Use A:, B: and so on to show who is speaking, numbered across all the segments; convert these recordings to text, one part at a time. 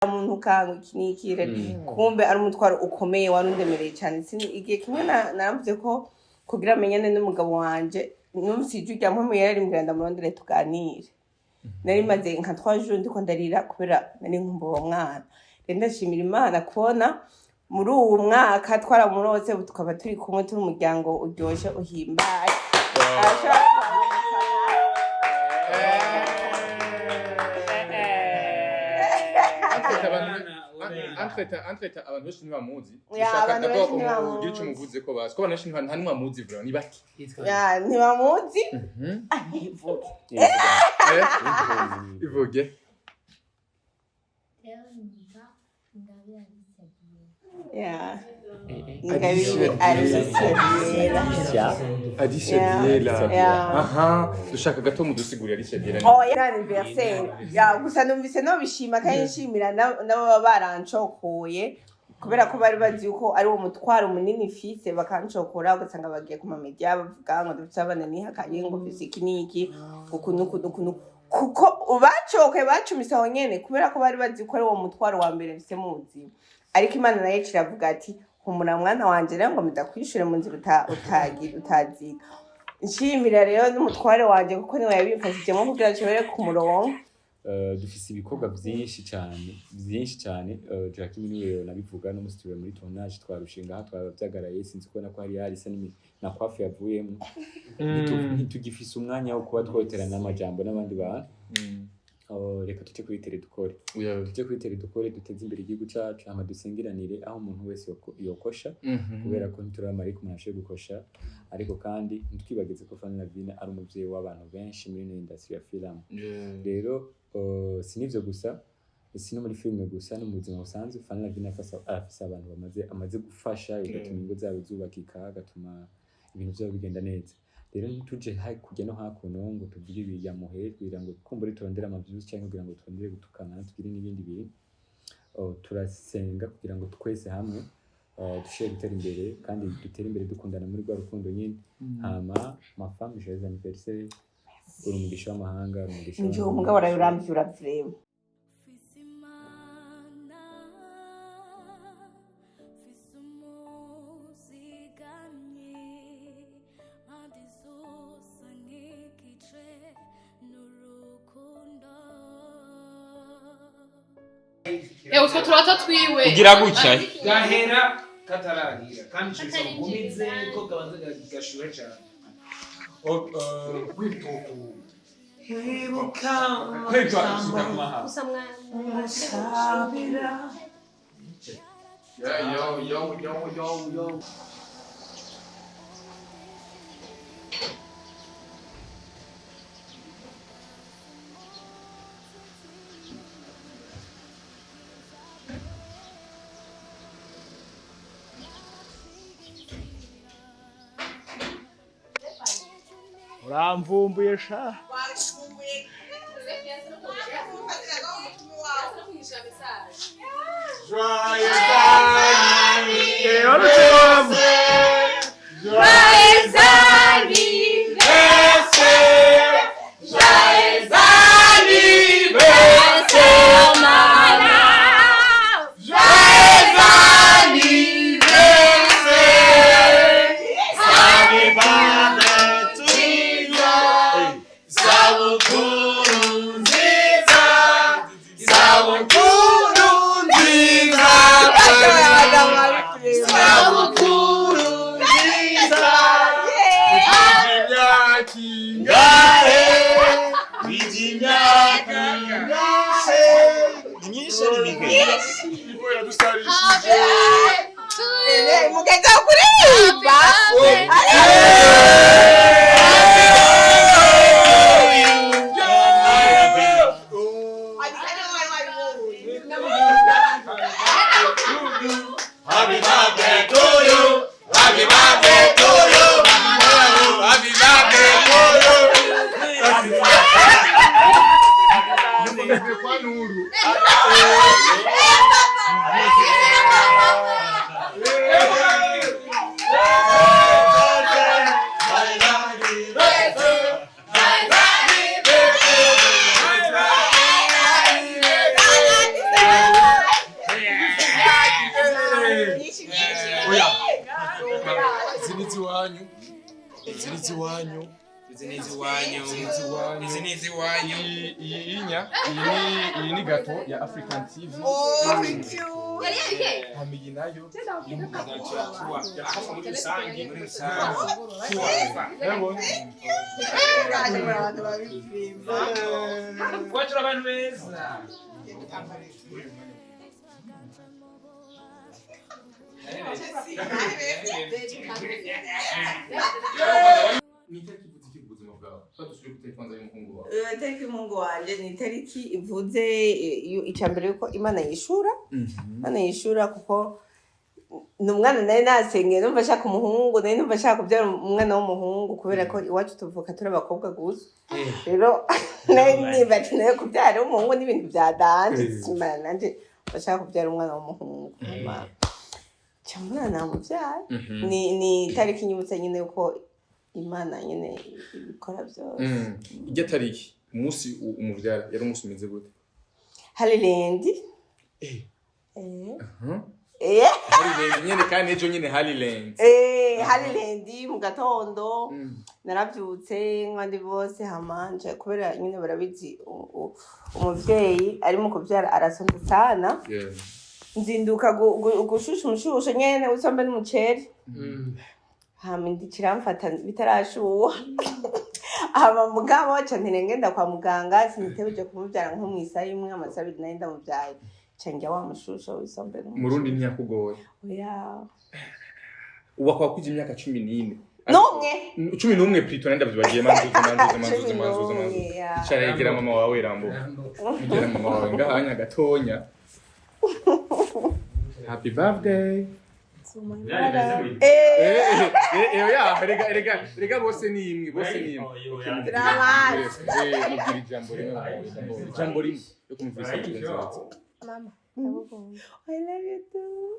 A: Muntu ukanga iki n'iki, kumbe ari umutwaro ukomeye wari undemereye cyane. Igihe kimwe naravuze ko kugira amenyane n'umugabo wanje, numvise ijwi rya mpamvu yari rimbwira ndamurondere tuganire. Nari maze nka 3 jours ndiko ndarira kubera nari nkumva uwo mwana. Rero ndashimira Imana kubona muri uwu mwaka twaramurose, ubu tukaba turi kumwe, turi umuryango uryoshe uhimbaye. Arashobora kubaramutsa.
B: Entre-temps abantu benshi ntibamuzi.
A: Ya,
B: Ushaka
A: abantu
B: d'abord
A: benshi ntibamuzi.
B: ugire ico umuvuze ko bazi ko abantu benshi nta n'umwe amuzi vraiment, ni bake.
A: Ya, ntibamuzi. Ah, ntivuge.
B: Eh, ivuge.
C: Rero nitwa Ingabire Alicia Dieu.
A: Ya, Ingabire Alicia Diera.
B: Alicia
A: Yeah.
B: Diela.
A: Yeah.
B: Aha, dushaka gato mudusigurire Alicia Diela.
A: Oh, ya anniversaire. Ya, gusa numvise nobishima kandi nshimira n'ababa barancokoye kubera ko bari bazi yuko ari uwo mutwaro munini mfise, bakancokora, ugasanga bagiye ku mamedia bavuga ngo dufise abana nihakanye, ngo mfise iki n'iki, uku n'uku n'uku n'uku, kuko bacokoye bacumise aho nyene kubera ko bari bazi ko ari uwo mutwaro wa mbere mfise mu buzima. Ariko Imana nayo iravuga ati: "Humura mwana wanje rero ngo ndakwishure mu nzira utaziga." Nshimira rero n'umutware wanje kuko niwe yabimfashijemo kugira nshobore kumuronka.
D: Dufise ibikorwa byinshi cyane, byinshi cyane. Joachim niwe nabivuga no musi muri tournage twarushinga aha twabavyagaraye, sinzi kubona ko hari hari isa na coiffe yavuyemo. Ntitugifise umwanya wo kuba twoterana n'amajambo n'abandi bantu. Reka tuje kuri terrain dukore. Tuje kuri terrain dukore, duteze imbere igihugu cacu, hama dusengeranire aho umuntu wese yokosha, kubera ko ntituramarika umuntu ashoboye gukosha. Ariko kandi ntitwibagize ko Fanny Lavine ari umuvyeyi w'abantu benshi muri ino industry ya film. Rero si n'ivyo gusa, si no muri filime gusa, no mu buzima busanzwe Fanny Lavine arafise abantu amaze gufasha, bigatuma ingo zabo zubakika, agatuma ibintu vyabo bigenda neza. Rero ntituje hakurya no hakuno ngo tuvuge ibi ya muhe kugira ngo kumbure turondere ama views canke kugira ngo turondere gutukana, tugire n'ibindi bintu. Oh, turasenga kugira ngo twese hamwe dushobore gutera imbere, kandi dutere imbere dukundana muri rwa rukundo nyine. Hama ma femme, joyeux anniversaire, uri umugisha w'amahanga, uri umugisha
A: Nje
D: w'amahanga.
A: Umugabo arabiramvyura vraiment.
C: Mfise Imana, mfise umuzigamyi, mpande zose nk'igice n'urukundo.
E: Utwo turato twiwe.
F: Ugira gutya.
G: Gahera katarahira kandi ico bisaba ugumize ko kabanza gashuhe cane.
E: Gusa mwana.
B: Yeah, yo, yo, yo, yo, yo.
H: Uramvumbuye sha. Eh, warutse wamwe.
E: Joyeux anniversaire, joyeux anniversaire, madame. Joyeux anniversaire.
F: Happy birthday to you. Isabukuru nziza. Isabukuru nziza. Isabukuru nziza. Imyaka ingahe? Imyaka ingahe? Ni myinshi ari mike?
E: Happy to you.
A: Mugeza kuririmba.
F: Happy birthday to you. Happy birthday to you. Happy birthday to you.
B: Kwa Nuru.
F: Happy
B: Izi ni iz'iwanyu.
G: Izi ni iz'iwanyu.
B: Izi ni iz'iwanyu.
G: Izi ni iz'iwanyu.
B: Iyi inya, iyi ni gâteau ya African TV.
A: Oh, thank you.
B: Hama iyi nayo
G: Ya Kafa muri rusange, muri rusange.
B: Yabonye.
A: Yaje muri abantu babivimba.
G: Kwatura abantu beza.
B: Ni itariki ivuze iki ku buzima bwawe? Twadusubire ku itariki y'umuhungu wawe.
A: Itariki y'umuhungu wanje ni itariki ivuze icya mbere yuko Imana yishura. Imana yishura kuko ni umwana nari nasengeye, numva nshaka umuhungu, nari numva nshaka kubyara umwana w'umuhungu, kubera ko iwacu tuvuka turi abakobwa gusa. Rero nari nibaje nawe kubyara umuhungu n'ibintu bya danger. Imana nanje bashaka kubyara umwana w'umuhungu. Cya mwana namubyara. Ni itariki nyibutsa nyine yuko Imana nyine ibikora byose.
B: Irya tariki, umunsi umuvyara, yari umunsi umeze gute?
A: Hari lundi.
B: Eh.
A: Eh.
B: Eh. Hari lundi nyene, kandi ejo nyene hari lundi.
A: Eh, hari lundi mu gatondo. Naravyutse nk'abandi bose, hamanje kubera nyine barabizi, umuvyeyi ari mu kuvyara arasonza sana. Nzinduka gushusha umushusho nyene usombe n'umuceri. Hama indi kiramfata bitarashuha. Hama mugabo ca ngenda kwa muganga, sinitebeje kumuvyara nko mw'isaha imwe, amasaha 2 nari ndamuvyaye. Ca njya wa mushusho w'isombe n'umuceri.
B: Murundi ntiyakugoye?
A: Oya.
B: Ubu akaba kwije imyaka 14.
A: N'umwe.
B: 11 plutôt, nenda vyibagiye. Manzuze, manzuze, manzuze, manzuze, manzuze.
A: Yeah.
B: Cara, yegera mama wawe, Rambo. Yegera mama wawe ngahanya gatonya. Happy birthday.
A: Eh,
B: Eh, eh, eh, ya, rega, rega, rega, bose ni imwe, bose ni imwe. Okay,
A: Turabazi.
B: Mubwire ijambo rimwe, ijambo rimwe yo kumvisa mugenzi wawe.
C: Mama, ndagukunda.
A: I love you too.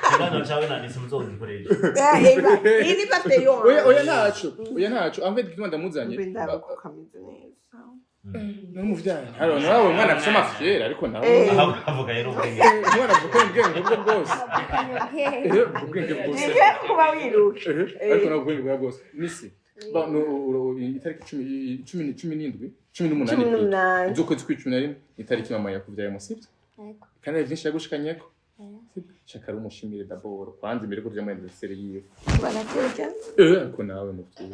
F: Ikiganiro cyawe nanditse muzogikoresha.
A: Eh, Eva, iyi ni birthday yo.
B: Oya, oya, ntaco, oya, ntaco. En fait, gituma ndamuzanye.
A: Mbe ndaba ko kameze neza.
B: Numuvyara. Haro nawe umwana afise amafyera, ariko nawe
A: Eh.
F: Avuga rero ubwenge.
B: Umwana avuka ubwenge bwe bwose. Ubwenge bwose.
A: Ni kuba wiruka.
B: Ariko nawe ubwenge bwawe bwose nisi Ba, no, itariki 17, 18.
A: 18.
B: Z'ukwezi kw'icumi na rimwe, itariki mama yakuvyayemo, sibyo?
C: Yego.
B: Kandi hari vyinshi yagushikanyeko, sibyo? Shaka ari umushimire d'abord kwanza imbere ko tuja muri anniversaire yiwe.
A: Barakurya.
B: Ariko nawe muvyeyi,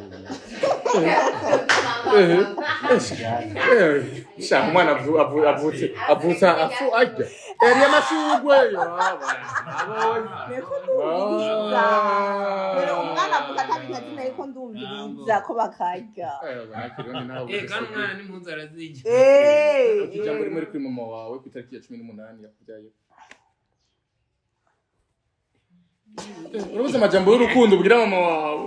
B: sha umwana avutse afu arya yariye amashurwe.
A: Niko ndumviriza. Rero umwana avuga atabi nka ariko ndumviriza ko bakarya.
G: Eh, kandi umwana n'impunzi arazirya.
A: Eh.
B: Ijambo rimwe riri kuri mama wawe ku itariki ya 18 yakubyaye. Urabuze amajambo y'urukundo ubwira mama wawe?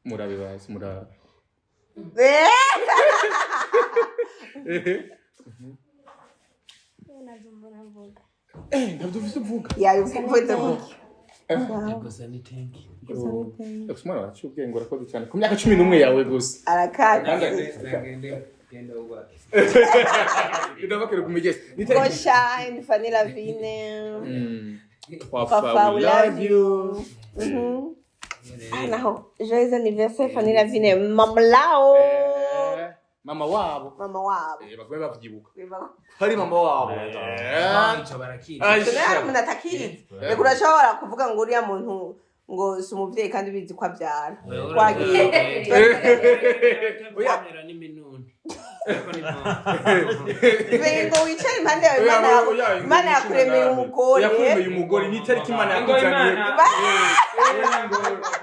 B: Murabe bazi, murabe.
C: Nabyo mbona mvuga.
B: Ntabyo ufise uvuga?
A: Yabivuze gutya.
G: Gusa ni thank you.
B: Gusa umwana wacu ubwenge, urakoze cyane ku myaka 11 yawe gusa.
A: Arakazi.
G: Genda wubake.
B: Ndabakere ku migezi.
A: Go shine, Fanny Lavine.
B: Papa,
A: Papa,
B: we love you.
A: Ah, naho. Joyeux anniversaire, Fanny Lavine. Mama lao.
B: Mama wabo.
A: Mama wabo.
B: Bagume bavyibuka hari mama wabo.
G: Ico barakizi.
A: Hari umuntu atakizi. Reka, urashobora kuvuga ngo uriya muntu ngo si umuvyeyi kandi ubizi ko abyara. Twagiye.
G: Oya n'iminuni. Ariko ni
A: Ngo wicare impande yawe, Imana Imana yakuremeye umugore.
B: Yakuremeye umugore, ni itariki Imana
G: Ngo
B: yakuzaniye.
G: Imana.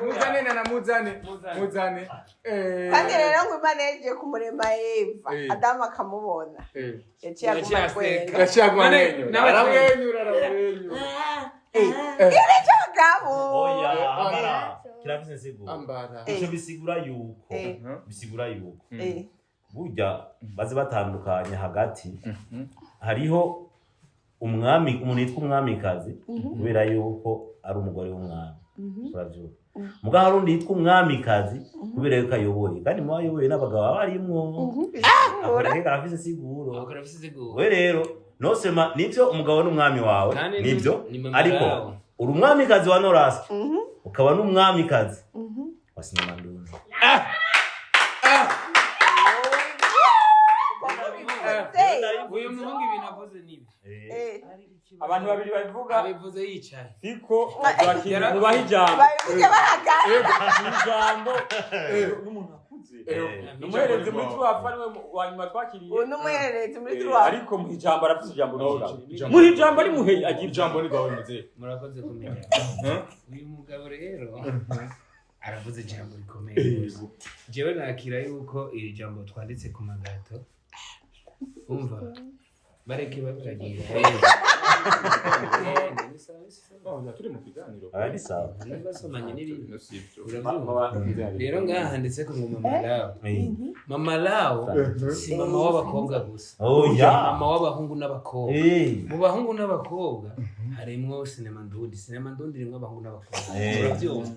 B: Muzane nana, muzane, muzane.
A: Kandi rero ngo Imana yagiye kumurema Eva, Adamu akamubona, yaciye aguma
G: Yaciye aseka.
A: atwenga.
B: Yaciye aguma amwenyura.
G: Nawe
B: Aramwenyura, aramwenyura.
A: Iyo nicyo bagabo.
F: Oya, ambara kirafise insiguro.
B: Ambara.
F: Ico bisigura yuko bisigura yuko burya baze batandukanye hagati hariho umwami, umuntu yitwa umwamikazi kubera yuko ari umugore w'umwami, uravyumva? Mugabo hari undi yitwa umwamikazi kubera yuko ayoboye, kandi mu bayoboye n'abagabo baba barimwo. Ako rero karafise insiguro.
G: Ako karafise insiguro.
F: We rero nosema nivyo, umugabo n'umwami wawe.
G: Kandi
F: Nivyo.
G: ni mama
F: Ariko
G: wawe.
F: uri umwamikazi wa Norasi. Ukaba n'umwamikazi wa sinema ndundi.
G: Uyu muhungu ibintu avuze nibi.
D: Abantu babiri babivuga.
G: Abivuze yicaye.
D: Siko mubaha ijambo.
A: Babivuge bahagaze.
D: Ijambo n'umuntu akuze. Numuhereze muri twafa niwe wa nyuma twakiriye.
A: Uwo n'umuhererezi muri turuwafa.
D: Ariko mu ijambo arafise ijambo n'ijambo. Muha ijambo ari muhe agira
B: ijambo ni rwawe muzehe.
G: Murakoze kumenya. Uyu mugabo rero aravuze ijambo rikomeye rwose. Jewe nakira yuko iri jambo twanditse ku magato. Umva bareke babiragira.
B: Turi mu kiganiro.
F: Aba ni sawa.
G: Basomanye n'ibindi.
D: Urabyumva?
G: Rero ngaha handitse ko ngo Mama Lao. Mama Lao si mama w'abakobwa gusa.
F: Oya.
G: Mama w'abahungu n'abakobwa. Mu bahungu n'abakobwa harimwo sinema ndundi. Sinema ndundi irimwo abahungu n'abakobwa. Urabyumva?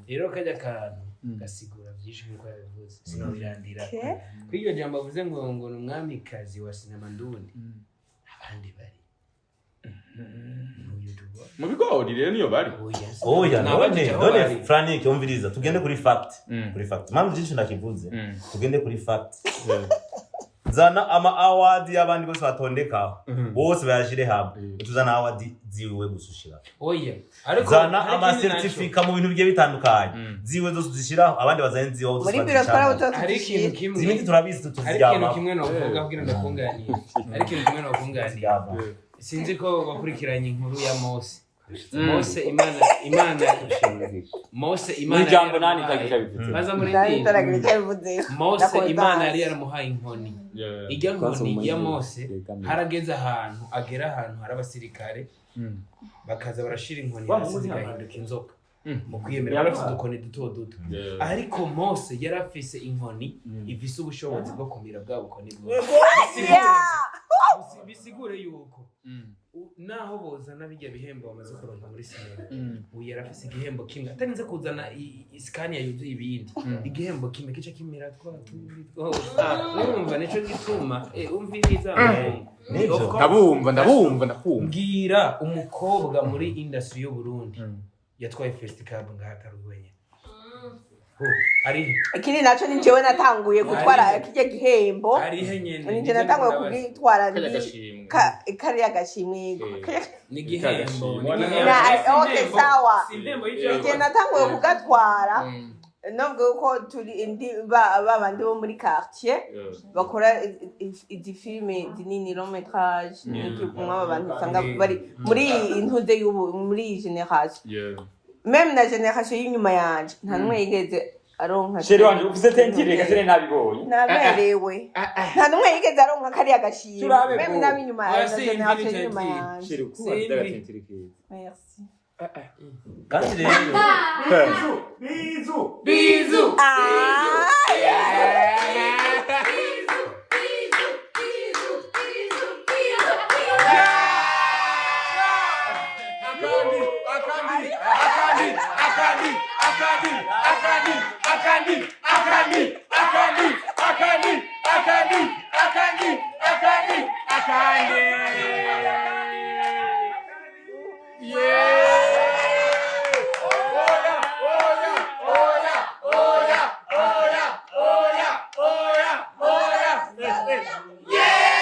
G: Rero kajya kantu gasigura byinshi nk'uko yabivuze. Sinobirandira. Kuri iryo jambo avuze ngo ni umwamikazi wa sinema ndundi. Abandi bari
B: mu bigori rero niyo bari.
F: Oya, none Frank, umviriza, tugende kuri fact. Kuri fact. Mpamvu byinshi ndakivuze. Tugende kuri fact. Zana ama award y'abandi bose batondeka. Bose bayashire hamwe. Tuzana award ziwe gusushira.
G: Oya. Ariko
F: zana ama certificate mu bintu bigiye bitandukanye. Ziwe zose uzishiraho, abandi bazanye ziwe zose.
A: Muri biro twarabutoye.
G: Hari ikintu kimwe.
F: Zimwe turabizi
G: Hari ikintu
F: tutuziryama.
G: kimwe novuga kugira ndakunganire. Hari ikintu kimwe nokunganire. Sinzi ko wakurikiranye inkuru ya Mose. Mose Imana Mose Imana
D: Ijambo nani itagira bivuze.
G: Baza muri
A: Nani
G: ndindi.
A: itaragira icyo bivuze.
G: Mose Imana yari yaramuhaye inkoni. Ijya nkoni ya Mose harageze ahantu agera ahantu hari abasirikare bakaza barashira inkoni hasi zigahinduka inzoka. Mu kwiyemera bari bafite udukoni duto duto. Ariko Mose yari afise inkoni ifise ubushobozi bwo kumira bwa bukoni bwose. Bisigure yuko naho bozana bijya bihembo bamaze kuronka muri sinema, uyu yari afise igihembo kimwe atarinze kuzana isikaniya yuzuye ibindi, igihembo kimwe kica kimira twa tundi twose. Urumva nico gituma umviriza muhungu.
B: Ndabumva ndabumva ndakumva.
G: Mbwira umukobwa muri industry y'u Burundi yatwaye festival ngaha atari wenyine.
A: Ikindi naco ni jewe natanguye gutwara kijya gihembo.
G: Arihe nyene.
A: Ni je natanguye kugitwara ndi kariya gashimwe.
G: Ni gihembo.
A: Okay, sawa. Ni je natanguye kugatwara. Nubwo ko turi indi babandi bo muri quartier bakora izi filime zinini, long métrage, mwaba bantu usanga bari muri intuze y'ubu, muri iyi génération, même na génération y'inyuma yanje nta n'umwe yigeze aronka.
D: Chéri wanje ufise tentire gasere nabibonye.
A: Naberewe, nta n'umwe yigeze aronka kariya gashimwe.
D: Turabe
A: Même
D: go.
A: n'ab'inyuma na génération y'inyuma yanje.
D: Chéri kuba tentire keza.
A: Merci.
F: Kandi rero
D: Bizu.
G: Bizu.
A: Ah.
B: Akandi, akandi, akandi, akandi, akandi, akandi, akandi, akandi, akandi, akandi, akandi, akandi, akandi. Yeah! Oya, oya, oya, oya, oya, oya, oya, oya. Yeah!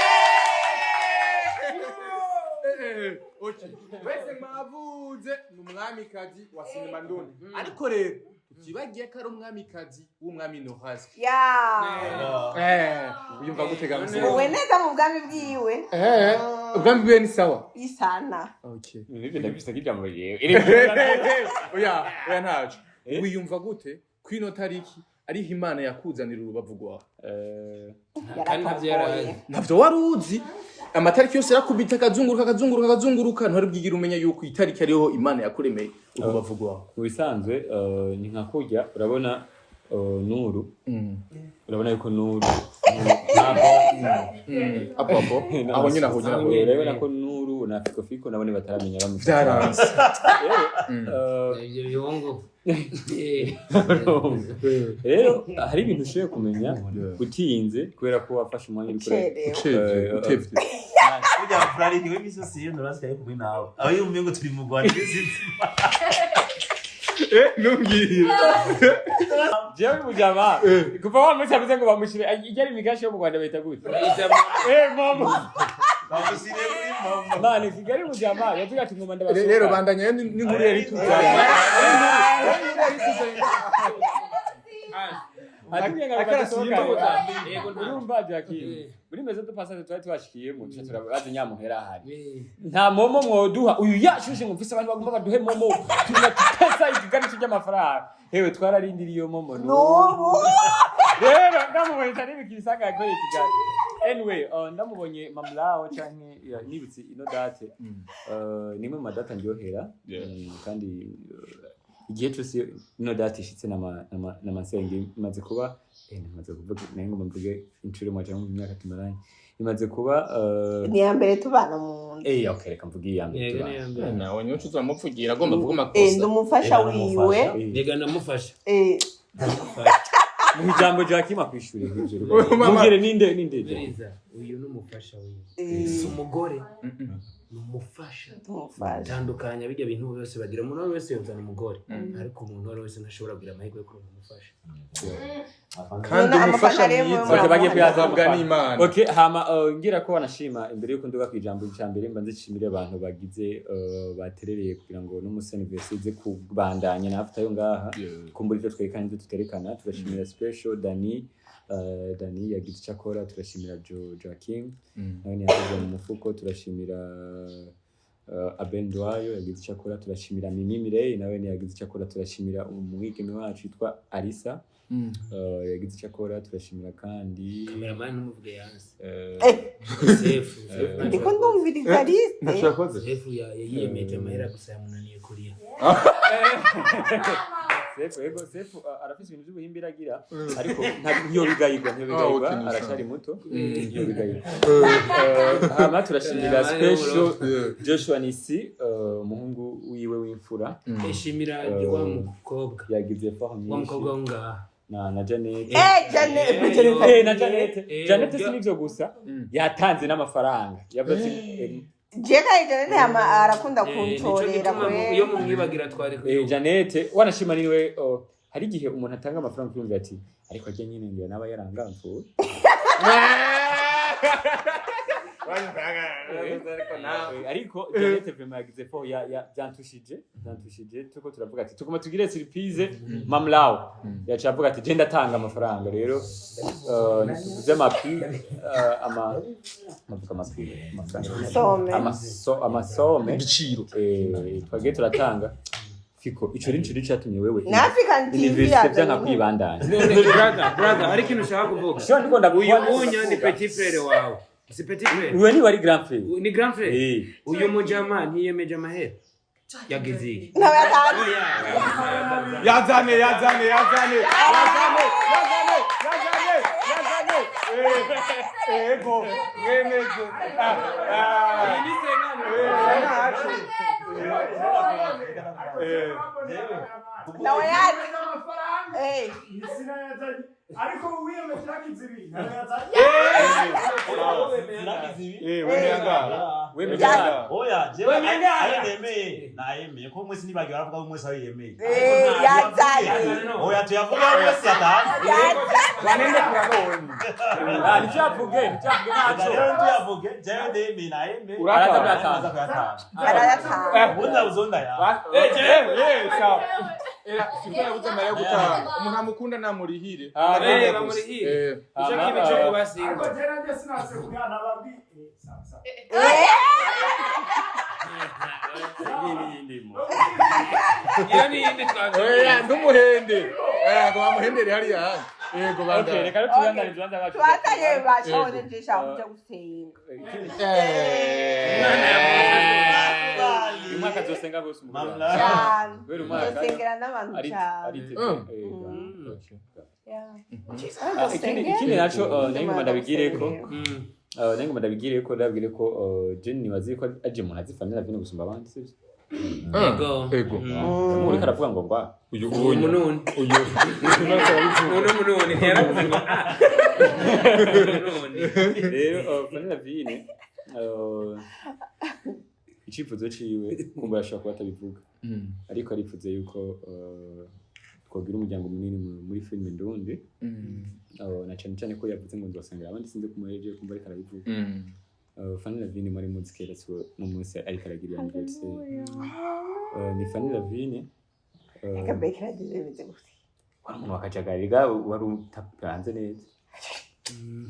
B: Okay. Wese mwavuze ni umwamikazi wa sinema ndundi, ariko rero tukibagiye ko ari umwamikazi w'umwami Nohasi.
A: Ya.
B: Uyumva gute ga musore?
A: Uwe neza mu bwami bwiwe.
B: Ubwami bwiwe ni sawa.
A: Isana.
B: Okay.
D: Nibyo ndabifise nk'ijambo ryewe.
B: Oya, oya, ntaco. Wiyumva gute kwino tariki ariho Imana yakuzanira urubavu rwawe?
G: Kandi ntabyo yarazi.
B: Ntabyo wari uzi. Amatariki yose yarakubita akazunguruka, akazunguruka, akazunguruka, ntwari bwigire umenya yuko itariki ariho Imana yakuremeye urubavu rwawe.
D: Mu bisanzwe ni nka kurya urabona Nuru, urabona yuko Nuru
B: Apo apo aho nyine, aho nyine, aho nyine.
D: Urabona ko Nuru na Fiko Fiko nabone bataramenya bamufite.
B: Vyaranze.
G: Ibyo bihungu.
D: Rero hari ibintu ushoboye kumenya utinze kubera ko wafashe umwanya uri
A: Ucerewe.
B: Ucevye, utevye.
F: Burya Frank we misi yose iyo nurasi ari kumwe nawe aba yumva ngo turi mu Rwanda sinzi.
B: Ntumbwire.
D: Jewe mujama kuva wa munsi avuze ngo bamushire ijya ari imigashi yo mu Rwanda bayita gute? Momo.
F: Bamushyire muri momo.
D: Mane Kigali mujama yavuga ati ngoma ndabasohoka.
B: Rero bandanya n'inkuru yari tuzanye.
D: Atubwiye ngo
B: Akarasi.
D: basohoka.
G: Yego, nta.
D: Urumva Jackie, muri maison de passage twari twashikiyemo, tuca turabaza nyamuhera ahari nta momo mwoduha. Uyu yashushe ngo mfise abantu bagomba baduhe momo, tuna tutesa ikiganisho ry'amafaranga. Hewe, twararindiriye iyo momo
A: N'ubu.
D: Rero ndamubonye cyane bikisanga yakoreye i Kigali. Anyway, ndamubonye mamlao canke ya, nibutse ino date, nimwe mu madata ndyohera. Kandi igihe cyose ino date ishitse n'amasenge imaze kuba, namaze kuvuga nayo ngo mvuge inshuro imwe cyangwa mu myaka tumaranye imaze kuba
A: Ni iya mbere tubana mu nzu.
D: Okay, reka mvuge iya mbere
G: Yego,
D: tubana.
G: niyo mbere.
B: Nawe niyo nshuti uramuvugira, agomba kuvuga
A: Ndi
B: amakosa.
A: umufasha
F: Reka
A: wiwe.
F: ndamufasha.
G: Yego, ndamufasha.
D: Mu ijambo Joachim akwishura ivyo.
B: Mama.
D: Mubwire ninde ninde.
G: Biriza, uyu ni umufasha wiwe, si umugore, ni umufasha.
A: Ndumufasha.
G: Tandukanya bijya bintu byose bagira. Umuntu uwo ari we wese yozana umugore, ariko umuntu uwo ari we wese ntashobora kugira amahirwe yo kuronka umufasha.
B: Kandi
A: None
B: umufasha
A: amafaranga rero
B: mwiza
D: Okay, bagiye kuyaza
B: ahabwa n'Imana.
D: Okay, hama ngira ko wanashima imbere yuko nduga kwijambo cya mbere, mbanze nshimire abantu bagize, baterereye kugira ngo n'umunsi anniversaire ize kubandanya na after yo ngaha, kumbura ivyo twerekana ivyo tuterekana. Turashimira special Dani, Dani yagize icyo akora. Turashimira Joachim, nawe yakoze mu mufuko. Turashimira Abel Ndwayo yagize icyo akora. Turashimira Mimi Mirey, nawe yagize icyo akora. Turashimira umwigeme wacu witwa Alisa, yagize icyo akora. Turashimira kandi
G: Kameramani ntumuvuge yanse. Sefu.
A: Ndiko ndumviriza liste.
B: Ntacyo yakoze.
G: Sefu yayiyemeje amahera gusa yamunaniye kuriya.
D: Sefu, ego Sefu, arafise ibintu by'ubuhimbira agira, ariko ntiyobigayirwa, ntiyobigayirwa.
B: Ah, okay,
D: Aracari muto, ntiyobigayirwa. Hama turashimira special Joshua Nisi, umuhungu wiwe w'imfura.
G: Ishimira wa mukobwa.
D: Yagize effort
G: Wa
D: nyinshi.
G: mukobwa wo ngaha.
D: Na Janet.
A: Janet, Janet.
D: Na Janet. Janet si nivyo gusa, yatanze n'amafaranga, yavuze ati
A: Je kandi Janet yama arakunda
G: Nico
A: kuntorera.
G: gituma iyo mumwibagira twari
D: Janet wanashima niwe. Oh, hari igihe umuntu atanga amafaranga ukiyumvira ati ariko ajya nyine ngira naba yarangamvuye. Ariko Janet vraiment yagize fo ya byantushije tuko turavuga ati tuguma tugire surprise mamlao, yaca avuga ati je ndatanga amafaranga. Rero tuvuze amapi, ama mavuga amapi amafaranga.
A: Some.
D: Amasome.
B: Igiciro.
D: Twagiye turatanga fiko ico ni ico catumye wewe
A: Na African TV
D: université
A: yazanye
D: vyanka
A: inkuru.
D: kwibandanya.
G: None brother, brother, hari ikintu ushaka kuvuga.
D: Sho ndiko ndaguha.
G: Uyu unya ni petit frère wawe, si petit frère?
D: Uwe ni wari grand frère.
G: Ni grand frère. Uyu mujama ntiyemeje amahera, yagize iki?
A: Nawe yatanze.
G: Oya.
B: Yazane, yazane, yazane, yazane, yazane, yazane, yazane. Ego mwemeje. Ah, ah. Ntaco.
A: Nawe yazi.
H: Ariko wiyemeje yagize ibi nawe yazanye.
B: Wemeyangara.
D: Wemeje.
F: Oya, jewe ayo nemeye nayemeye ko mwese nibagiwe baravuga ko mwese ayo yemeye.
A: Yazanye.
F: Oya, tuyavuga mwese yatanze.
B: Wanende kurabonye.
D: Ah, nicyavuge, nicyavuge
F: Reka
D: ntaco.
F: rero tuyavuge, jewe ndemeye nayemeye.
B: Urataha.
F: Araza kuyatanga.
A: Arayatanga.
F: Ubundi abuzonda ya.
B: Sawa. Siko yabuze amahera yo gutanga. Umuntu amukunda namurihire.
D: Ah,
G: bamurihire.
D: Hama,
G: Icyo kibi cyo kuba single.
H: Ariko jye nanjye sinase kuganira nababwiye. Sawa, sawa.
G: Iyo ni iyindi twavuga.
B: Oya, ndumuhende. Ngo bamuhendere hariya. Yego,
D: Okay,
B: bandana.
D: reka rero tubandane urubanza rwacu.
A: Twatanye bashobora nje kuja gusenga.
D: Uyu mwaka azosenga gose umugore
F: Mamla.
D: wanjye.
A: Cyane.
D: Kubera umwaka
A: Nzosengera n'abantu cyane.
D: ari
A: Yeah.
D: Ah, ikindi naco, nayo ngoma ndabigire ko nayo ngoma ndabigire ko ndabigire ko Jenny nibazi ko aje umuntu azifanira vino gusumba abandi, sivyo?
G: Ego.
B: Ego.
D: Uriko aravuga ngo ngwa
B: Uyu
G: Uyu
B: uyu
G: mununi.
B: Uyu.
G: Uno mununi ntiyaravuze ngo ah. Mununi.
D: Rero Fanny Lavine, Icifuzo ciwe, kumva arashobora kuba atabivuga, ariko arifuza yuko twogira umuryango munini muri filime ndundi. Na cyane cyane ko yavuze ngo nzosengera abandi, sinzi ko umuhereje kumva ariko arabivuga. Fanny Lavine muri muzi kera, siwe n'umunsi ariko aragira iyo anniversaire. Ni Fanny Lavine
A: Reka bekera ageze bimeze gute?
D: Wari umuntu wakajagari ga, wari utapanze neza.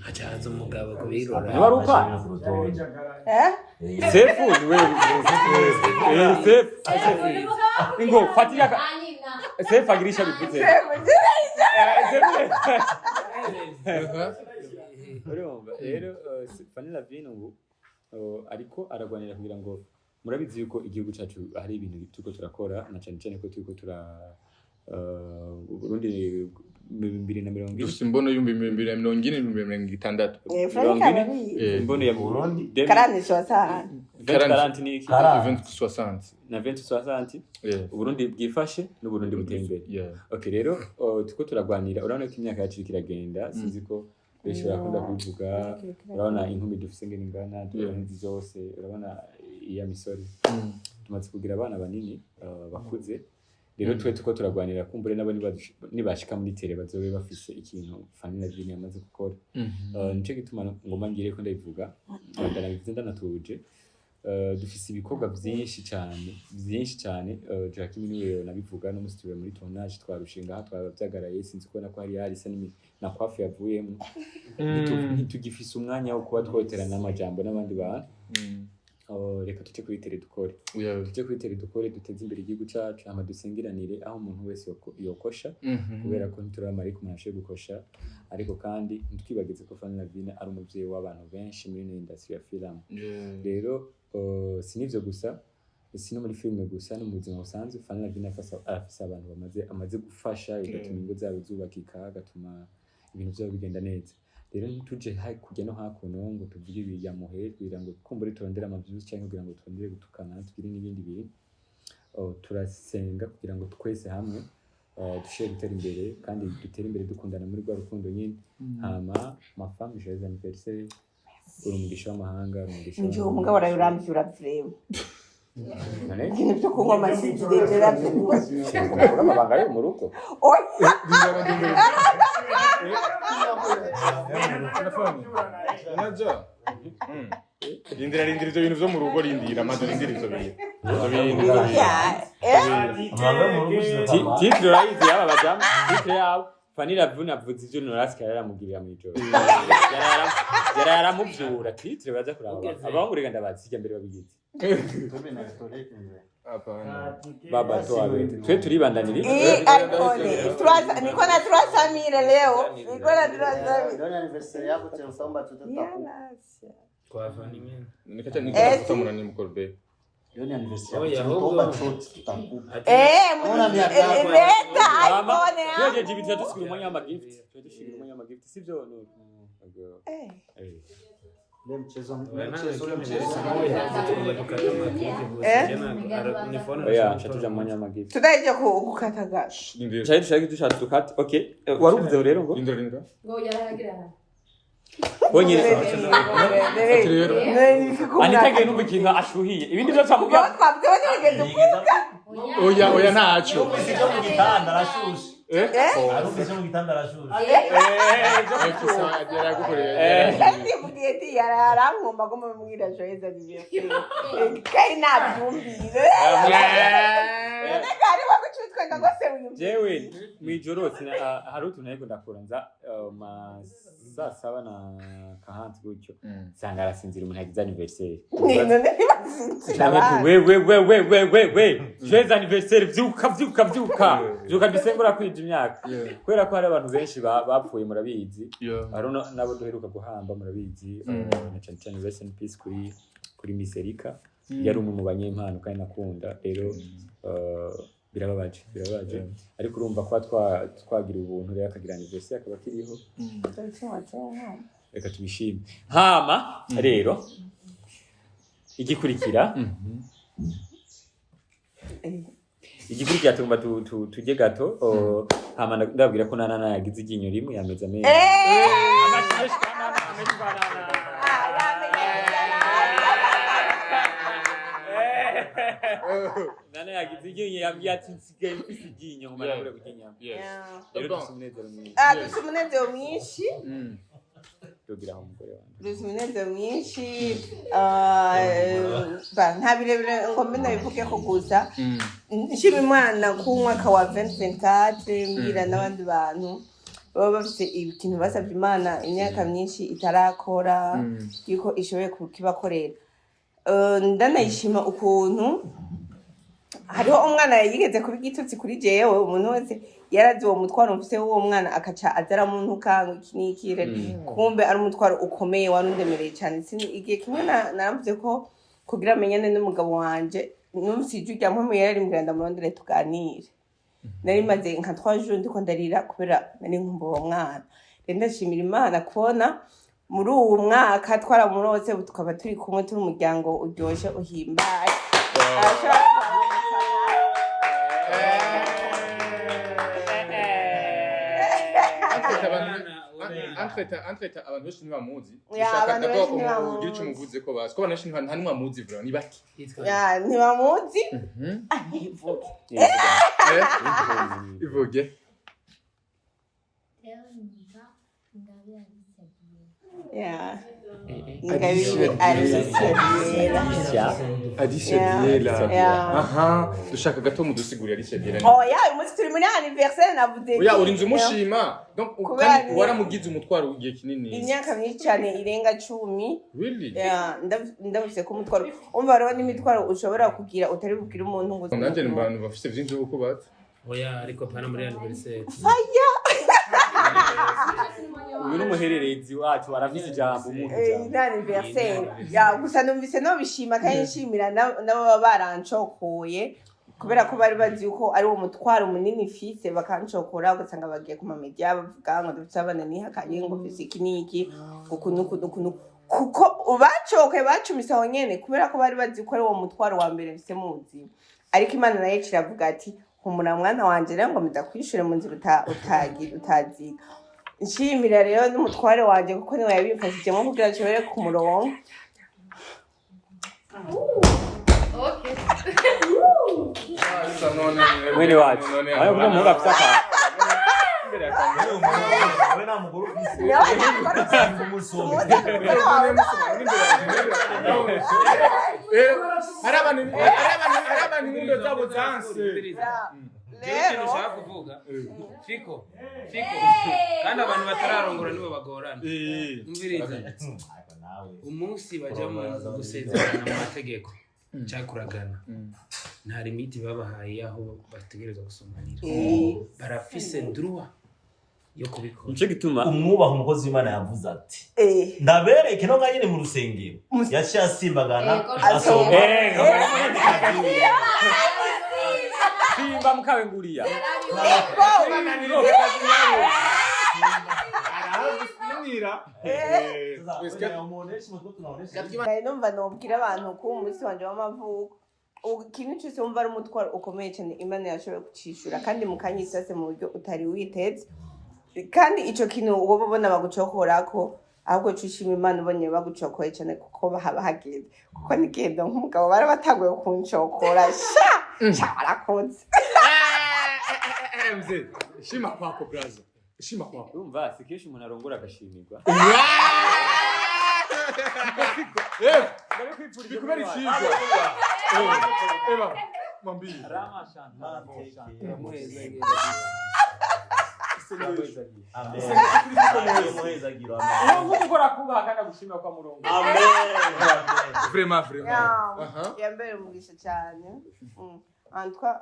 G: Hacaza umugabo kubirora.
D: Niba ari upana.
A: Eh?
D: Sefu niwe, sefu ingo fatira sefu agirisha bivuze. Sefu. Urumva rero, Fanny Lavine ubu ariko aragwanira kugira ngo, murabizi yuko igihugu cacu hari ibintu turiko turakora, na cane cane ko turiko tura Uburundi 2040.
B: Dufite imbono y'2040, 2060.
A: Eh, Frank
D: 40.
A: arabizi.
D: Imbono ya
F: Burundi.
A: Quarante soixante.
D: 2040 ni iki?
B: 2060.
D: Na 2060. Uburundi bwifashe n'Uburundi buteye imbere. Okay, rero turiko turagwanira, urabona ko imyaka yacu iriko iragenda, sinzi ko benshi barakunda kubivuga. Urabona inkumi dufise ngene ingana, turabona izi zose, urabona iya misore tumaze kugira abana banini, bakuze. Rero twe tuko turagwanira kumbure nabo nibashika muri télé bazobe bafise ikintu Fanny Lavine yamaze gukora. Nico gituma ngomba ngire ko ndabivuga, ndanabivuze ndanatuje. Dufise ibikorwa byinshi cyane, byinshi cyane. Joachim niwe nabivuga, no musi muri tournage twarushinga aha twabavyagaraye, sinzi kubona ko hari hari isa na coiffe yavuyemo. Ntitugifise umwanya wo kuba twoterana n'amajambo n'abandi bantu. Oh, reka tuje kuri télé dukore, tuje kuri télé dukore, duteze imbere igihugu cacu, hama dusengeranire aho umuntu wese yokosha, kubera ko ntituramara ariko umuntu ashoboye gukosha. Ariko kandi ntitwibagize ko Fanny Lavine ari umuvyeyi w'abantu benshi muri ino industry ya film. Rero si n'ivyo gusa, si no muri filime gusa, no mu buzima busanzwe Fanny Lavine arafise abantu amaze gufasha, bigatuma ingo zabo zubakika, agatuma ibintu vyabo bigenda neza. Rero ntituje hakurya no hakuno ngo tuvuge ibi yamuhe kugira ngo kumbure turondere ama views canke kugira ngo turondere gutukana, tugire n'ibindi bintu. Oh, turasenga kugira ngo twese hamwe dushobore gutera imbere, kandi dutere imbere dukundana muri rwa rukundo nyine. Hama ma femme, joyeux anniversaire, uri umugisha w'amahanga, uri umugisha
A: Nje
D: w'amahanga.
A: umugabo arabiramvye vraiment.
D: None
A: Ibintu byo kunywa amasigire biramvye.
D: Ukura amabanga yo mu rugo.
A: Oya.
B: Naja. Rindira, rindira ivyo bintu vyo mu rugo, rindira maze rindira ivyo bintu. Ivyo bintu, ivyo bintu.
A: Ya, eh?
F: Amabanga yo mu rugo ushize
D: Titre urayizi y'aba badamu, titre yabo Fanny Lavine avuze ivyo Norasika yararamugirira mw'ijoro, yaramuvyura. Titre baza kuraba abahungu, reka ndabazi irya mbere babigize.
B: Hapana.
D: Baba toa bete, twe turibandaniriza.
A: Hii iPhone. Niko na 300,000 leo. Niko na 300,000.
I: Leo ni anniversaire yako, tunasomba chote tutakupa.
G: Kwa Fanny mimi.
B: Nikacha nikafuta mwana ni mkorbe.
I: Leo ni anniversaire
G: Oya,
I: yako,
G: ahubwo-
I: tunaomba chote tutakupa.
A: Eh,
I: Ona miaka yako.
A: leta iPhone ya.
D: Tuhejeje ibi tuba umwanya w'amagift, tuba dushigura umwanya w'amagift, sivyo Nuru? Ego.
A: Eh.
D: Eh.
I: Ule mchezo,
G: Oya,
I: ule mchezo, ule mchezo.
A: Eh?
D: Oya, nca tuja mu mwanya w'amagift.
A: Tutaije kukata.
B: Rindira.
D: Cari dushaka dushaka dukate. Okay. Waruvuze rero ngo
B: Rindira, rindira.
E: Ngo yaragira.
D: Bonyine Anita agiye numva ikintu ashuhiye, ibindi byose amubwira.
B: Oya, oya, ntaco.
F: Yumvise icyo mu gitanda arashushe.
B: Eh?
F: Arumvise icyo mu gitanda arashushe.
B: Okay, sawa, yaragukoreye.
A: Ndivugiye ati yararankumba ko mubwira joyeux anniversaire. Kandi nabyumvise. None kari wagucutwenga ngo se wiyumvise.
D: Jewe mwijoro hari utuntu ariko ndakora nza ma saa saba na kahanti gutyo, nsanga arasinzira umuntu yagize anniversaire.
A: None ntibasinzira
D: Cyangwa ati
A: abana.
D: We we we we we we we, joyeux anniversaire, vyuka vyuka vyuka vyuka, dusengura kwija imyaka, kubera ko hari abantu benshi bapfuye murabizi. Hari n'abo duheruka guhamba murabizi. Na cyane cyane rest in peace kuri Miss Erika, yari umwe mu banyempano kandi nakunda. Rero birababaje, birababaje, ariko urumva kuba twagira ubuntu rero akagira anniversaire akaba akiriho, reka tubishime. Hama rero igikurikira tugomba tujye gato. Hama ndababwira ko Nana yagize iryinyo rimwe, yameze amenyo. Amashyi kwa Nana, amashyi kwa Nana. Nana yagize iryinyo, yambwiye ati nsigaye mfise iryinyo ngo managure kurya inyama.
B: Yes.
D: Rero
B: Bon.
D: dufise umunezero mwinshi.
A: Ah, dufise umunezero mwinshi.
D: Tugira aho umugore wanjye.
A: Dufise umunezero mwinshi. Ah, ba, nta birebire ngo mbe ndabivuge ko, gusa nshima Imana ku mwaka wa 2024, mbwira n'abandi bantu baba bafise ikintu basabye Imana imyaka myinshi itarakora, yuko ishoboye kukibakorera. Ndanayishima ukuntu hariho umwana yigeze kuba igitutsi kuri jewe. Umuntu wese yarazi uwo mutwaro mfise w'uwo mwana, akaca aza aramuntuka ngo iki n'iki. Kumbe ari umutwaro ukomeye wari undemereye cyane. Igihe kimwe naravuze ko kugira amenyane n'umugabo wanje, numvise ijwi rya mpamvu yararimbwira ndamurondere tuganire. Nari maze nka 3 jours ndiko ndarira kubera nari nkumva uwo mwana. Rero ndashimira Imana kubona muri uwu mwaka twaramurose, ubu tukaba turi kumwe, turi umuryango uryoshe uhimbaye. Arashobora kubaramutsa.
B: Entre-temps abantu benshi ntibamuzi.
A: Ya,
B: Dushaka
A: abantu
B: d'abord
A: benshi ntibamuzi.
B: ugire ico umuvuze ko bazi ko abantu benshi nta n'umwe amuzi, vraiment ni bake.
A: Ya, ntibamuzi. Ah, ntivuge.
B: Eh, ivuge.
C: Rero nitwa Ingabire Alicia Dieu.
A: Ya, Ingabire Alicia Diera.
B: Alicia
A: Yeah.
B: Diela.
A: Yeah.
B: Aha, dushaka gato mudusigurire Alicia Diela.
A: Oya, uyu munsi turi muri anniversaire, navuze.
B: Oya, urinze umushima, donc
A: Kubera
B: kandi waramugize umutwaro w'igihe kinini.
A: Imyaka myinshi cyane irenga 10.
B: Really?
A: Ya, ndabufise ko umutwaro, umva, hariho n'imitwaro ushobora kugira utari bubwire umuntu ngo
B: Nanjye ni mu bantu bafise vyinshi byo kubaza.
G: Oya, ariko pana muri anniversaire.
A: Faya.
D: Uyu ni umuhererezi wacu, arafise ijambo, umuha ijambo.
A: Ni anniversaire ya, gusa numvise nobishima kandi nshimira n'ababa barancokoye, kubera ko bari bazi yuko ari uwo mutwaro munini mfise, bakancokora, ugasanga bagiye ku ma médias bavuga ngo dufise abana nihakanye, ngo mfise iki n'iki, uku n'uku n'uku n'uku, kuko bacokoye bacumise aho nyene, kubera ko bari bazi ko ari uwo mutwaro wa mbere mfise mu buzima. Ariko Imana nayo iravuga ati: "Humura mwana wanje, rero ngo ndakwishure mu nzira utaziga." Nshimira rero n'umutware wanje, kuko niwe yabimfashijemo kugira nshobore kumuronka.
E: Okay.
B: Asa none.
D: Mwene wacu
B: None.
D: ayo kuba umuhungu afise akantu.
B: Imbere ya kamera.
F: We nta mugore ufise.
A: Nawe nta mugore ufise.
F: Umusore.
B: Eh, hari abantu inkundo zabo zanse.
G: Jewe ikintu
A: Rero
G: ushaka kuvuga, fiko fiko, kandi abantu batararongora nibo bagorana. Umviriza, umunsi baja mu gusezerana mu mategeko cyangwa kuragana, nta limite babahaye aho bategerezwa gusomanira. Barafise droit yo kubikora.
D: Nico gituma
F: Umwubaha umukozi w'Imana yavuze ati ndabereke no nyine mu rusengero yaciye asimbagana asoma.
D: Simba mukawe nguriya.
B: Aragusinira.
A: Nari numva nobwira abantu ko umunsi wanje w'amavuko, ikintu cyose wumva ari umutwaro ukomeye cyane, Imana yashoboye kucishura, kandi mu kanya isase, mu buryo utari witeze. Kandi ico kintu woba ubona bagucokorako, ahubwo ca ushima Imana ubonye bagucokoye cyane, kuko haba hageze, kuko nigenda nk'umugabo bari batanguye kuncokora, sha sha warakoze.
B: Mzee, heshima kwako braza, heshima kwako.
D: Urumva, si kenshi umuntu arongora agashimirwa.
B: Eh, bikubera icigwa. Eh, eba mwambie.
D: Rama Chantal.
F: Amen.
D: Nk'umugore akubaha kandi agushimira ko amurongo.
F: Amen.
B: Vraiment, vraiment.
A: Ya, yambereye umugisha cyane. En tout cas,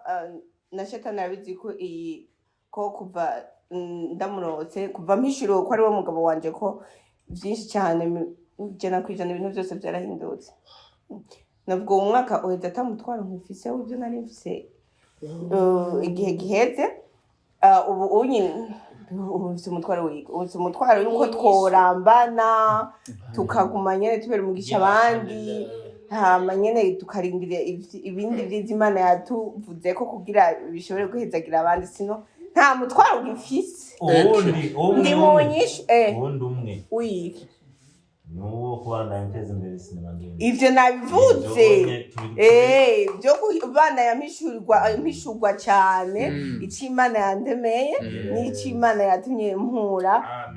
A: na shetani arabizi ko iyi ko kuva ndamurotse, kuva mpishuriwe ko ari we mugabo wanje, ko byinshi cyane 100% ibintu byose byarahindutse. Nabwo uwo mwaka uheze atamutwaro nkufise w'ibyo nari mfise igihe giheze. Ubu unyi ubu mfise umutwaro wiga, ubu mfise umutwaro yuko tworambana, tukaguma nyene tubera umugisha abandi, hama nyene tukarindira ibindi vyiza Imana yatuvuze ko kugira bishobore guhezagira abandi. Sino nta mutwaro ngifise.
F: Ubundi umwe
A: Ndi mu
F: umwe.
A: nyishu
F: Ubundi umwe.
A: Wiki.
F: Nuwo kubandanya uteza imbere sinema ndundi.
A: Ivyo nabivuze.
F: Ivyo nyene
A: Byo kubandanya mpishurwa cyane icyo Imana yandemeye n'icyo Imana yatumye mpura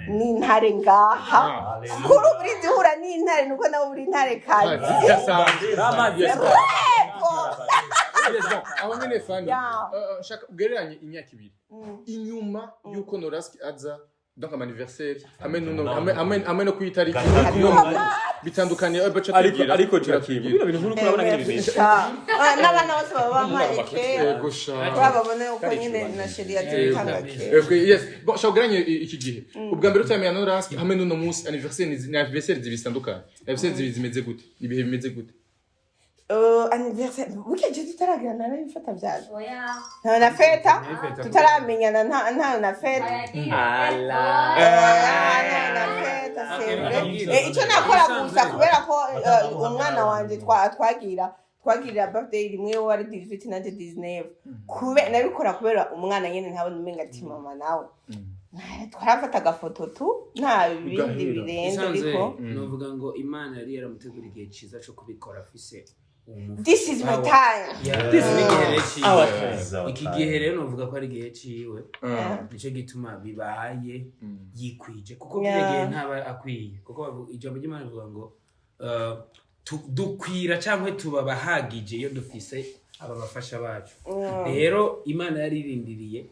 A: n'intare ngaha.
F: Hallelujah.
A: Kuri ubu urinze uhura n'intare, nuko nawe uri intare kazi.
B: Bidasanzwe. Yes.
A: Yego.
B: Yes, bon, aho nyene Fani, shaka ugereranye imyaka 2 inyuma yuko Noraski aza, donc ama anniversaire hamwe hamwe no kuyitariki bitandukanye, baca
D: Ariko
B: tubwira.
D: ariko Joaquim, bino bintu nkuru kurabona ngene bimeze.
A: N'abana bose baba bampaye kera.
B: Yego sha.
A: Kuba babona yuko nyine na chéri yatanga kera.
B: Yego, yes. Bon, shaka ugereranye iki gihe ubwa mbere utamenya Noraski hamwe n'uno munsi anniversaire, ni anniversaire zibiri zitandukanye, anniversaire zibiri zimeze gute, ibihe bimeze gute?
A: Anniversaire burya je tutaragira narabifata vyaje.
C: Oya.
A: Ntayo na feta.
G: Nabifeta.
A: Tutaramenyana ntayo na feta. Ntayo na feta, c'est vrai. Icyo nakora gusa kubera ko umwana wanje twagirira birthday rimwe, we ari 18 nanje 19, nabikora kubera umwana nyene ntabona umenga ati mama nawe twarafata agafoto tu, nta bindi
B: Ugahera.
A: birenze.
G: Isanzwe
A: Ariko
G: novuga ngo Imana yari yaramutegura igihe ciza co kubikora afise uwo
A: this is my time.
G: Yeah, this ni igihe rero ciwe.
D: Our
F: time.
G: Iki gihe rero novuga ko ari igihe ciwe, nico gituma bibaye yikwije, kuko kiriya gihe ntaba akwiye, kuko ijambo ry'Imana rivuga ngo dukwira cyangwa tuba bahagije iyo dufise aba bafasha bacu. Rero Imana yaririndiriye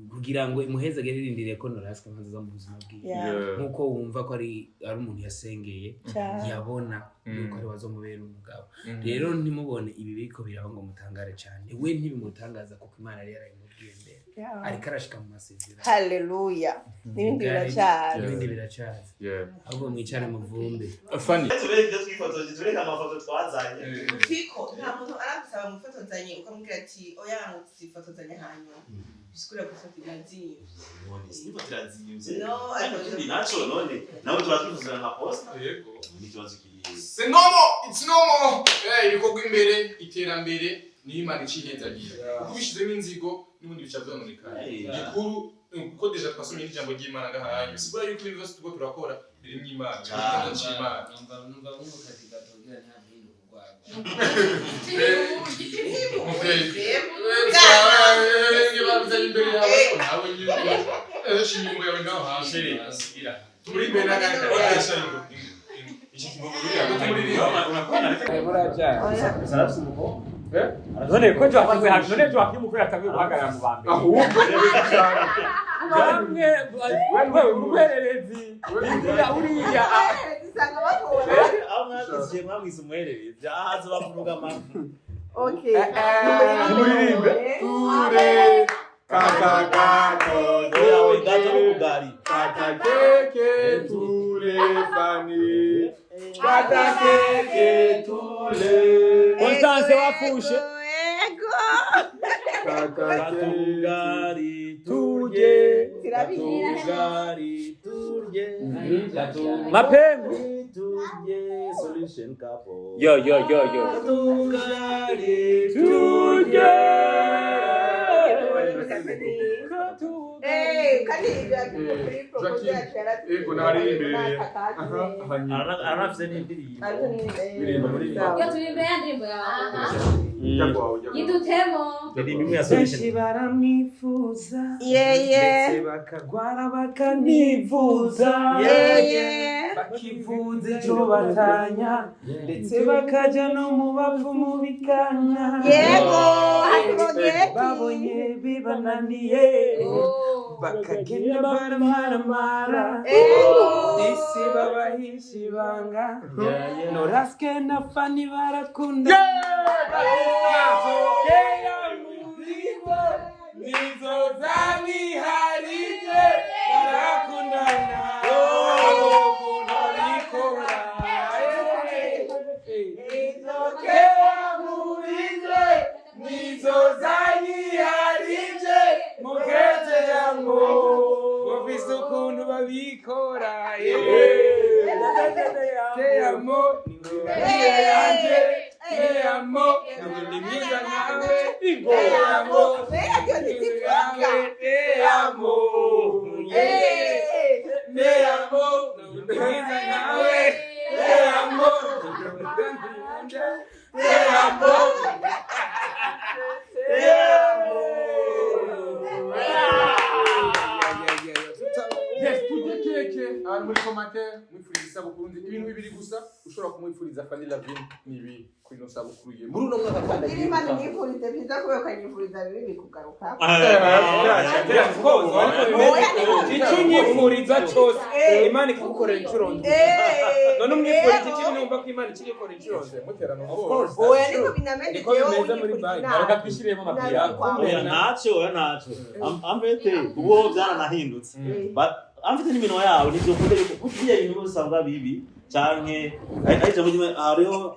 G: kugira ngo imuhezage, yarindiriye ko Norasike nkaza mu buzima bwiwe, nkuko wumva ko ari umuntu yasengeye,
A: Cyane.
G: yabona yuko ari wazomubera umugabo. Rero ntimubone ibi biriko biraba ngo mutangare cyane, we ntibimutangaza kuko Imana yari yarabimubwiye mbere. Ariko arashika mu masezerano.
A: Haleluya, n'ibindi biracyari.
G: Ibindi biracaza. Ahubwo mwicare muvumbe.
B: Fani.
F: Tubereke ibyo twifotoje, tubereke amafoto twazanye.
A: Fiko, nta muntu aragusaba mufotozanye ukamubwira ati oya, ngo tuzifotozanye hanyuma, bisigura gusa iraziye?
F: None ifoto irazimvye.
A: No,
F: Ariko ikindi naco none nawe tuba twifuza nka posta.
B: Yego.
F: N'ikibazo kiri.
B: C'est normal, it's normal. Ibikorwa imbere, iterambere niyo Imana icihezagira. Kuko ubishizemo inzigo n'ubundi bica vyononekara. Gikuru kuko déjà twasomye n'ijambo ry'Imana ngaha, bisigura yuko ibintu byose turiko turakora birimwo Imana, ikiganza c'Imana.
G: Numva nk'umukazi gatubwira nta mpinduka urwagwa.
B: Turi imbere n'akandi.
F: Sarafise umukobwa.
D: None ko Joaquim, none Joaquim ko yatanguye guhagarara mu ba mbere?
B: Ahubwo
D: Bamwe wewe umuhererezi uriya uriya.
A: Usanga bakora.
F: Aho mwabwize, mwabwize umuhererezi ahaza bavuga amajwi.
A: Okay.
B: Nimuririmbe. Ture kakagato.
F: Oya we, gato n'ubugari.
B: Kata keke ture Fani. Kata keke ture.
D: Constance wapfushe.
A: Ego.
B: Kata
F: Gato
B: keke
F: ubugari
B: turye.
F: turye. Ubugari turye.
D: Mapengu.
F: Turye solution couple.
D: Yo yo yo yo.
F: Gato ubugari
D: Turye.
A: Kandi kuri proposal yacu yaratubwiye.
B: Ego naririmbere.
F: Aranafise n'indirimbo.
E: Iyo turirimbe ya ndirimbo yawe yidutemo.
F: Indirimbo imwe ya solution.
G: Benshi baramwifuza,
A: Yeye.
G: ndetse bakagwara bakanivuza,
A: Yeye.
G: bakivuza icyo batanya, ndetse bakajya no mu bapfumu bikanga.
A: Yego, hakurogeti.
G: Babonye bibananiye, bakagenda baramaramara.
A: Ego.
G: Isi babahisha ibanga, Noraske na Fani barakunda. Nizo zabiharije barakundana, ukuntu babikora. Nizo nizo zanyiharije mukete yangu ufise ukuntu babikora. Teyamo niwe yanje, teyamo ni mwiza nkawe, teyamo teyamo teyamo ni mwiza nkawe. Te amo. Te amo.
B: Yes, tujye keke abantu muri commentaire mwifuriza isabukuru nziza. Ibintu bibiri gusa ushobora kumwifuriza Fanny Lavine ni ibi kuri ino sabukuru ye muri uno mwaka kandi
A: Kugira
B: agiye
A: Imana
B: gutanga.
A: imwifurize byiza kubera ukanyifuriza bibi bikugaruka.
G: Icyo unyifuriza cyose Imana ikagukorera inshuro ndwi. None umwifuriza ikibi numva ko Imana ikiri gukora inshuro ndwi.
B: Muterana
G: Of course.
A: Oya niko binameze
G: Niko
A: jewe
G: bimeze muri
A: unyifuriza
G: banki.
A: nabi.
D: Reka twishyiremo amapiyano.
F: Oya ntacyo, oya ntacyo. Amfete ubu byaranahindutse. But amfite n'iminwa yawe nivyo ukunda yuko burya ibintu byose usanga bibi canke ari ijambo rimwe hariho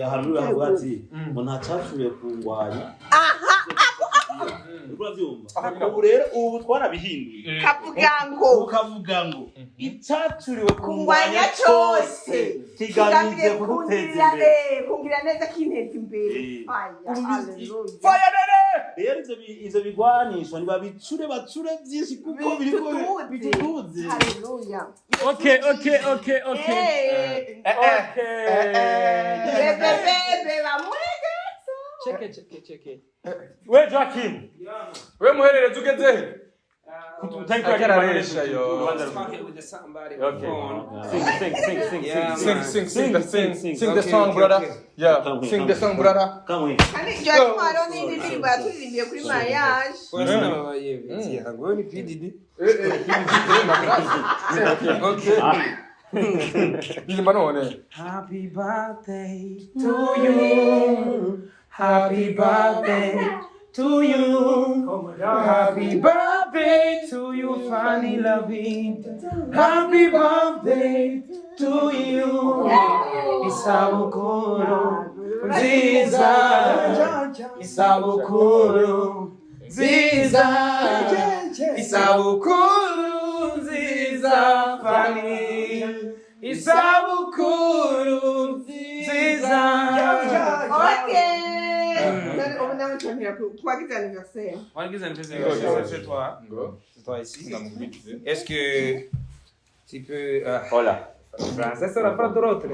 F: ahantu muri bavuga ati ngo nta capfuye kungwanya. Uriko uravyumva? Ubu rero ubu twarabihinduye.
A: Kavuga ngo
F: Ukavuga ngo icacuriwe
A: kungwanya cyose
F: kigamije kuguteza imbere.
A: Kungira neza kinteza imbere. Aya, hallelujah.
F: Rero ivyo bigwanisho ntibabicure bacure vyinshi kuko biriko bituduze.
A: Hallelujah.
D: Okay, okay, okay, okay.
A: Eh, bebe bebe bamwege.
G: Cheke cheke cheke.
D: We Joaquim.
B: We muhererezi ugeze he?
D: Utari
B: Akararesha yo.
G: Talking with somebody on
D: Okay.
G: phone.
D: Sing, sing, sing, sing,
G: Yeah,
D: sing.
G: man.
B: Sing, sing, sing the sing, sing the
G: Okay,
B: song,
G: okay,
B: brother.
G: okay.
B: Yeah, sing the song, brother.
F: Kamwe.
A: Kandi Joaquim hariho n'indi ndirimbo yaturirimbiye kuri mariage.
G: Sinababaye ngo ni PDD.
B: Okay. Ndirimba none.
G: Happy birthday to you. Happy birthday to you. Happy birthday to you, Fanny Loving. Happy birthday to you. Isabukuru nziza. Isabukuru nziza. Isabukuru nziza, Fanny. Isabukuru nziza.
A: Okay. None ubu nawe nshobora kubagize anniversaire.
G: Wagize anniversaire, c'est toi.
B: Ngo.
G: C'est toi ici. Est-ce que tu peux.
D: Hola.
G: Français sarà fatto rotto.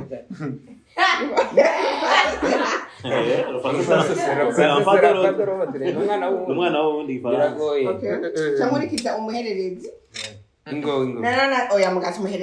F: Umwana w'uwundi Ifaransa.
G: Biragoye.
A: Okay. Cyangwa urikiza umuhererezi.
G: Ingo ingo.
A: Na na na oya mugasi umuhererezi.